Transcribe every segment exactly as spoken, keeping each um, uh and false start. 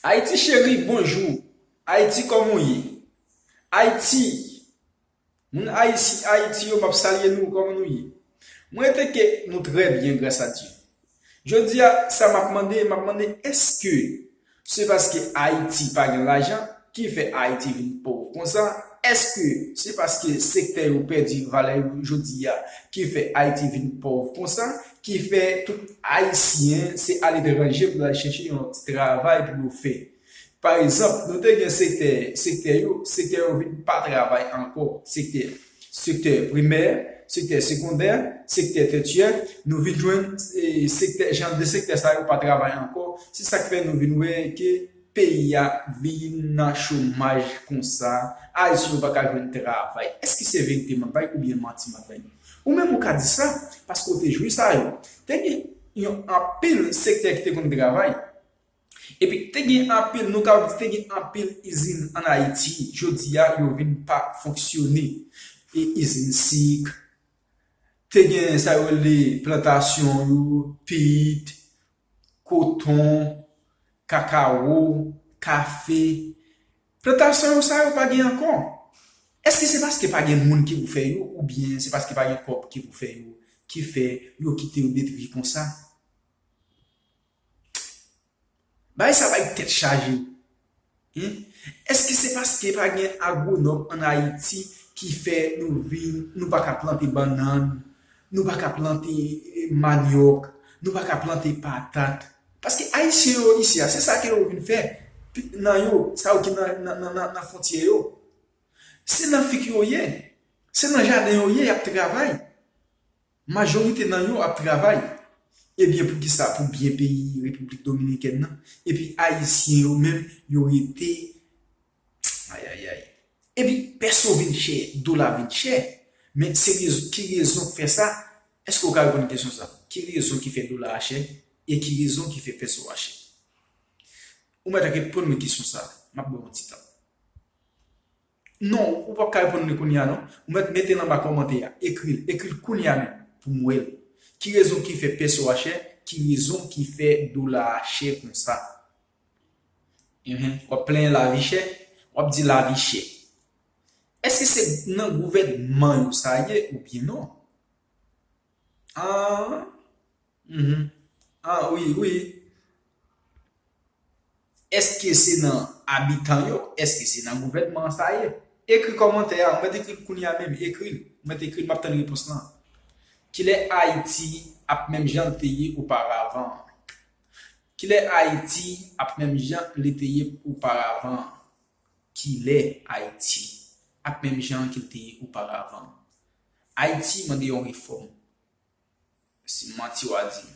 Ayiti cheri, bonjou. Ayiti, kòman w ye? Ayiti, moun Ayisi-, Ayiti yo, m ap salye nou, kòman nou ye? Mwen te ke nou trè byen, gras a Dye. Jodi a, sa m ap mande, m ap mande, èske se paske Ayiti pa gen lajan ki fè Ayiti vin pòv konsa? Èske se paske sektè yo pèdi valè yo jodi a ki fè Ayiti vin pòv konsa? Ki fè tout Ayisyen se aletranje pou al chèche yon ti travay pou yo fè. Pa egzanp, nou te gen sektè, sektè yo, sektè yo vin pa travay ankò. Sektè, sektè primè, sektè segondè, sektè tètyè, nou vin jwenn, eh, sektè, jan de sektè sa yo pa travay ankò. Se sa k fè nou vin wè ke peyi a vin nan chomaj konsa. Ayisyen yo pa ka jwenn travay. Èske se verite m ap bay oubyen manti m ap bay? Ou menm ou ka di sa, paske w te jwi sa yo. Te gen yon anpil sektè ki te konn travay. Epi te gen anpil, nou ka di te gen anpil izin ann Ayiti. Jodi a, yo vin pa fonksyone. E izin sik, te gen sa yo rele plantasyon yo, pit, koton, kakawo, kafe. Plantasyon yo sa yo pa gen ankò. Èske se paske pa gen moun ki pou fè yo, oubyen se paske pa gen kòb ki pou fè yo, ki fè yo kite yo detwi konsa? Bagay sa bay tèt chaje. Hein? Èske se paske pa gen agwonòm ann Ayiti ki fè nou vin, nou pa ka plante bannann, nou pa ka plante, eh, manyòk, nou pa ka plante patat? Paske Ayisyen yo isi a, se sa ke yo vin fè. Pi-, nan yo, sa yo ki nan, nan, nan, nan, nan fwontyè yo. Se nan fik yo ye. Se nan jaden yo ye, y ap travay. Majorite nan yo ap travay. Ebyen, poukisa? Pou byen peyi Repiblik Dominikèn nan. Epi Ayisyen yo menm, yo rete. Ayayay. Epi, pèso vin chè, dola vin chè. Men se rezon, ki rezon k fè sa? Èske w ka reponn kesyon sa? Ki rezon ki fè dola a chè? E ki rezon ki fè pèso a chè? Ou mèt reponn mwen kesyon sa. M ap ba w yon ti tan. Non, ou p ap ka reponn li kounye a, non. Ou mèt mete l anba kòmantè a. Ekri l. Ekri l kounye a menm pou m wè l. Ki rezon ki fè pèso a chè? Ki rezon ki fè dola a chè konsa? Enhen, w ap plenyen lavi chè? W ap di lavi chè. Èske se nan gouvènman yo sa ye oubyen non? Ah, mhm. Ah, wi, wi. Èske se nan abitan yo? Èske se nan gouvènman an sa ye? Ekri kòmantè a, ou mèt ekri l kounye a menm, ekri l. Ou mèt ekri l, m ap tann repons lan. Kilè Ayiti ap menm jan l te ye oparavan? Kilè Ayiti ap menm jan li te ye oparavan? Kilè Ayiti ap menm jan ke l te ye oparavan? Ayiti mande yon refòm. Se manti w a di m.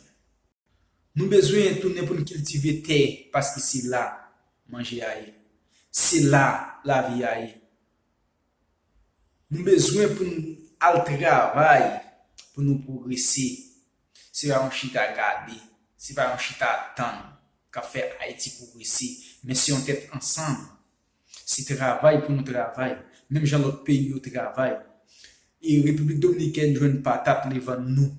Nou bezwen tounen pou n kiltive tè, paske se la manje a ye. Se la lavi a ye. Nou bezwen pou n al travay pou nou pwogrese. Se pa yon chita gade, se pa yon chita tann k ap fè Ayiti pwogrese, men se yon tèt ansanm. Se travay pou nou travay, menm jan lòt peyi yo travay. E Repiblik Dominikèn jwenn patat, li vann nou.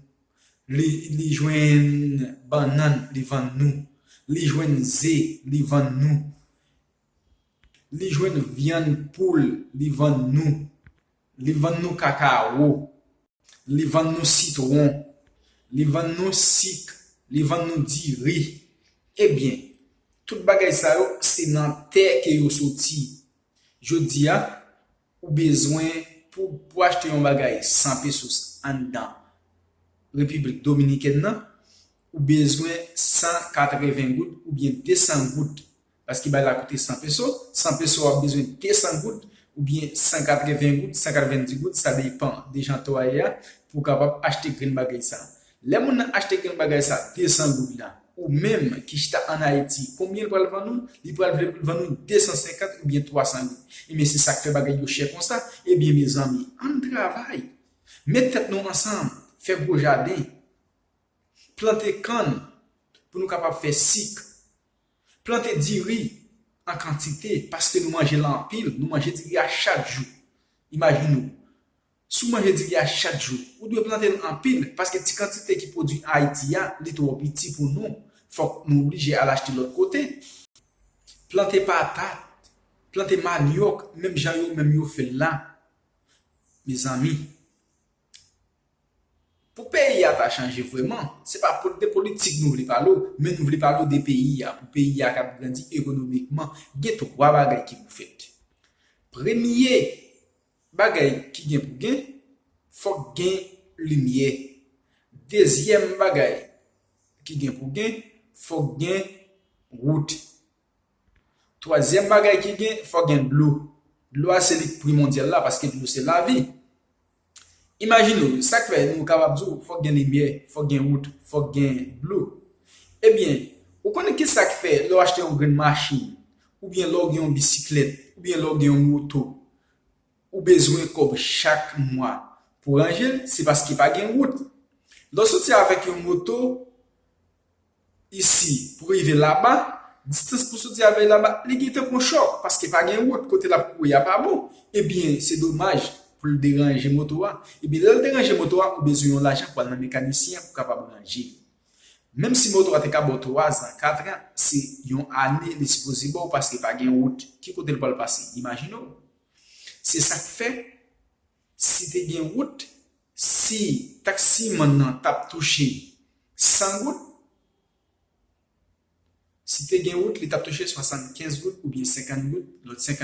Li, li jwenn bannann, li vann nou. Li jwenn ze, li vann nou. Li jwenn vyann poul, li vann nou. Li vann nou kakawo. Li vann nou sitwon. Li vann nou sik. Li vann nou diri. Ebyen, tout bagay sa yo, se nan tè ke yo soti. Jodi a, ou bezwen pou, pou achte yon bagay san pesos anndan Repiblik Dominikèn nan, ou bezwen san katreven goud oubyen de san goud. Paske bagay la koute san peso, san peso w ap bezwen de san goud oubyen san katreven goud, san katrevendis goud, sa depann de jan to a ye a, pou w kapab achte grenn bagay sa. Lè moun nan achte grenn bagay sa, de san goud la, ou menm ki chita ann Ayiti, konbyen l pral vann ou? Li pral vle vann ou de san senkant oubyen twa san goud. Ebyen, se sa k fè bagay yo chè konsa. Ebyen, mezanmi, ann travay. Met tèt nou ansanm, fè gwo jaden. Plante kann pou nou kapab fè sik. Plante diri an kantite, paske nou manje l anpil, nou manje diri a chak jou. Imajine w, si w manje diri a chak jou, ou dwe plante l anpil, paske ti kantite ki pwodui Ayiti a, li twò piti pou nou. Fòk nou oblije al achte lòt kote. plante patat, plante manyòk, menm jan yo menm yo fè l la. Mezanmi, pou peyi a ta chanje vrèman, se pa pou de politik nou vle pale w, men nou vle pale w de peyi a, pou peyi a kab grandi ekonomikman, gen twa bagay ki pou fèt. Premye bagay ki gen pou gen, fòk gen limyè. Dezyèm bagay ki gen pou gen, fòk gen wout. Twazyèm bagay ki gen, fòk gen dlo. Dlo a se li k primondyal la, paske dlo se lavi. Imajine w, sa k fè nou kapab di w fòk gen limyè, fòk gen wout, fòk gen dlo. Ebyen, ou konnen ki sa k fè lè w achte yon grenn machin, oubyen lè w gen yon bisiklèt, oubyen lè w gen yon moto, ou bezwen kòb chak mwa pou ranje l, se paske pa gen wout. Lè w soti avèk yon moto isi pou rive laba, distans pou soti avèk laba, li gentan pran chòk, paske pa gen wout, kote l ap kouri a pa bon. Ebyen, se domaj pou l deranje moto a. Ebyen, lè l deranje moto a, ou bezwen yon lajan pou al nan mekanisyen an pou kapab ranje l. Menm si moto a te ka ba w twa zan, kat an, se yon ane li sipoze ba w paske pa gen wout. Ki kote l pral pase? Imajine w. Se sa k fè, si te gen wout, si taksimann nan t ap touche san goud, si te gen wout, li t ap touche swasannkenz goud oubyen senkant goud, lòt senk